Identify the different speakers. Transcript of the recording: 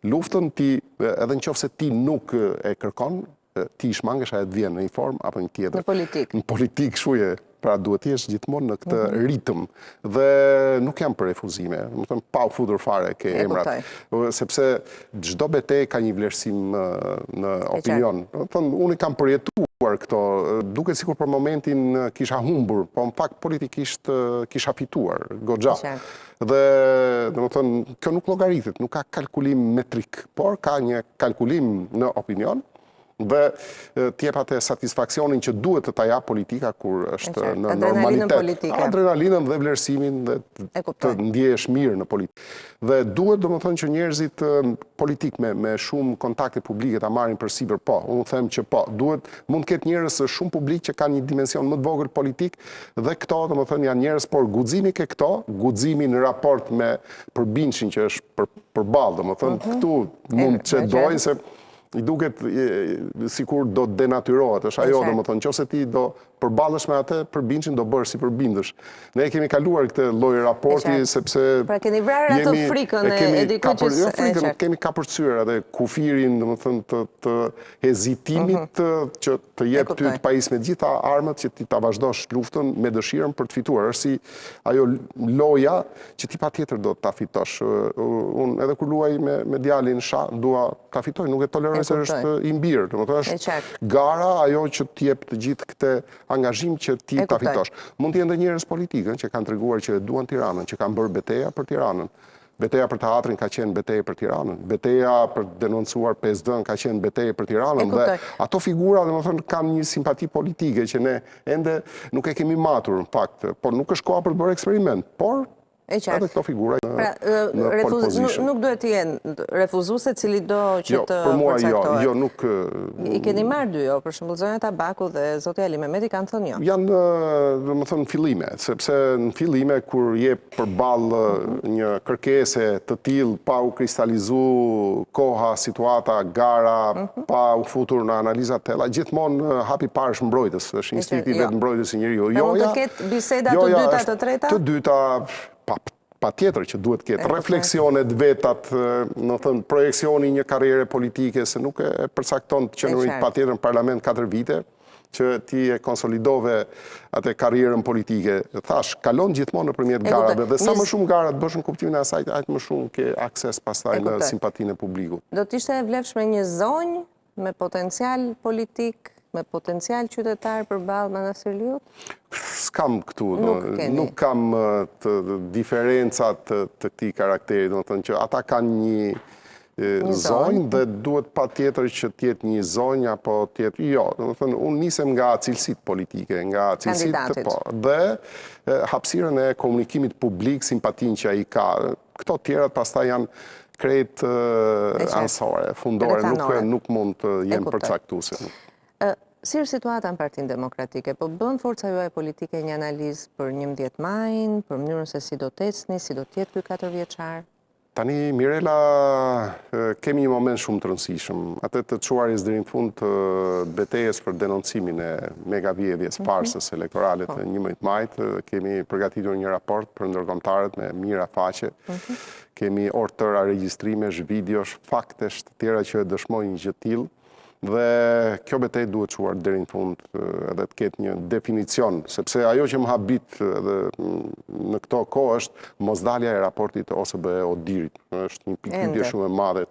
Speaker 1: Luftën ti, edhe në qoftë se ti nuk e kërkon, ti i shmangesh ajo të vjen në një formë apo një tjetër.
Speaker 2: Në politikë.
Speaker 1: Në politikë kështu je. Pra duhet të jesh gjithmonë në këtë mhm. ritëm dhe nuk jam për refuzime, domethënë pa u futur fare ke emrat. Sepse çdo betejë ka një vlerësim në opinion. Domethënë unë i kam përjetuar këto, duket sikur për momentin kisha humbur, po në fakt politikisht kisha fituar goxha. Dhe domethënë kjo nuk llogaritet, nuk ka kalkulim metrik, por ka një kalkulim në opinion Dhe të jep atë satisfaksionin që duhet të ta japë politika kur është në normalitet. Adrenalinën dhe vlerësimin dhe të ndjehesh mirë në politikë. Dhe duhet domethënë që njerëzit politikë me, me shumë kontakte publike ta marrin përsipër, po, unë them që po, duhet, mund të ketë njerëz shumë publik që kanë një dimension më të vogël politik dhe këto domethënë janë njerëz, por guximi ke këto, guximi në raport me përbindëshin që është për, përballë, domethënë mhm. këtu mund të çedojnë se i duket sikur do denatyrohet, është ajo, domethënë, qoftë se ti do përballesh me atë, përbindëshin do bëhesh si përbindësh. Ne e kemi kaluar këtë lloj raporti, sepse...
Speaker 2: Pra keni vrarë atë frikën e dikujt që...
Speaker 1: Jo frikën, kemi kapërcyer edhe kufirin, domethënë, të, të hezitimit mhm. që të jep ty të pajis me gjitha armët që ti ta vazhdosh luftën me dëshirën për të fituar. Është si ajo loja që ti patjetër do ta fitosh. Unë edhe kur luaj me, me djalin shah, dua ta fitoj, nuk e toleroj se është im bir. Domethënë është gara ajo që të jep të gjithë këtë angazhim që ti ta fitosh. Mund të jenë dhe njerëz politikë që kanë treguar që e duan Tiranën, që kanë bërë beteja për Tiranën. Beteja për teatrin ka qenë betejë për Tiranën. Beteja për të denoncuar 5D-në ka qenë betejë për Tiranën. Dhe ato figura, domethënë, kanë një simpati politike që ne ende nuk e kemi matur, në fakt. Por nuk është koha për të bërë eksperiment. Por edhe këto figura në, pra, në pole position.
Speaker 2: Nuk duhet të jenë refuzuese cilido që
Speaker 1: jo,
Speaker 2: të
Speaker 1: për mua jo, jo, nuk...
Speaker 2: I keni marrë dy jo, për shembull zonja Tabaku dhe zoti Alimehmeti kanë thënë jo.
Speaker 1: Janë, domethënë, fillime, sepse në fillime kur je përballë një kërkese të tillë pa u kristalizu koha, situata, gara, mhm. pa u futur në analiza të thella, gjithmonë hapi i parë është mbrojtës, është instinkti jo. vetëmbrojtës i njeriut.
Speaker 2: Jo, mund të ketë biseda të dyta, të treta?
Speaker 1: Të dyta, pa, patjetër që duhet të ketë refleksionet vetat, domethënë, projeksioni i një karriere politike, se nuk e përcakton të qenurit patjetër në parlament 4 vite, që ti e konsolidove atë karrierën politike. Thashë, kalon gjithmonë nëpërmjet garave dhe sa më shumë gara të bësh në kuptimin e asaj, aq më shumë ke akses pastaj në simpatinë e
Speaker 2: publikut. Do të ishte e vlefshme një zonjë me potencial politik, me potencial qytetar përballë Manastirliut?
Speaker 1: S'kam këtu, nuk kam të diferenca të këtij karakteri, domethënë që ata kanë një zonjë dhe duhet patjetër që të jetë një zonjë apo të jetë jo, domethënë unë nisem nga cilësitë politike, nga cilësitë po, dhe hapësirën e komunikimit publik, simpatinë që ai ka. Këto tjerat pastaj janë krejt anësore, fundore, nuk nuk mund të jenë përcaktuese.
Speaker 2: Si është situata në Partinë Demokratike? Po bën forca juaj politike një analizë për 11 majin, për mënyrën se si do të ecni, si do të jetë ky katërvjeçar?
Speaker 1: Tani, Mirela, kemi një moment shumë të rëndësishëm, atë të çuarjes deri në fund të betejës për denoncimin e megavjedhjes, mhm. farsës elektorale të 11 po. majit, kemi përgatitur një raport për ndërkombëtarët me mijëra faqe, mhm. kemi orë të tëra regjistrimesh, videosh, faktesh të tjera që e dëshmojnë një gjë të tillë. Dhe kjo betejë duhet çuar deri në fund edhe të ketë një definicion, sepse ajo që më habit edhe në këto kohë është mosdalja e raportit të OSBE ODIHR-it. Është një pikëpyetje shumë e madhe.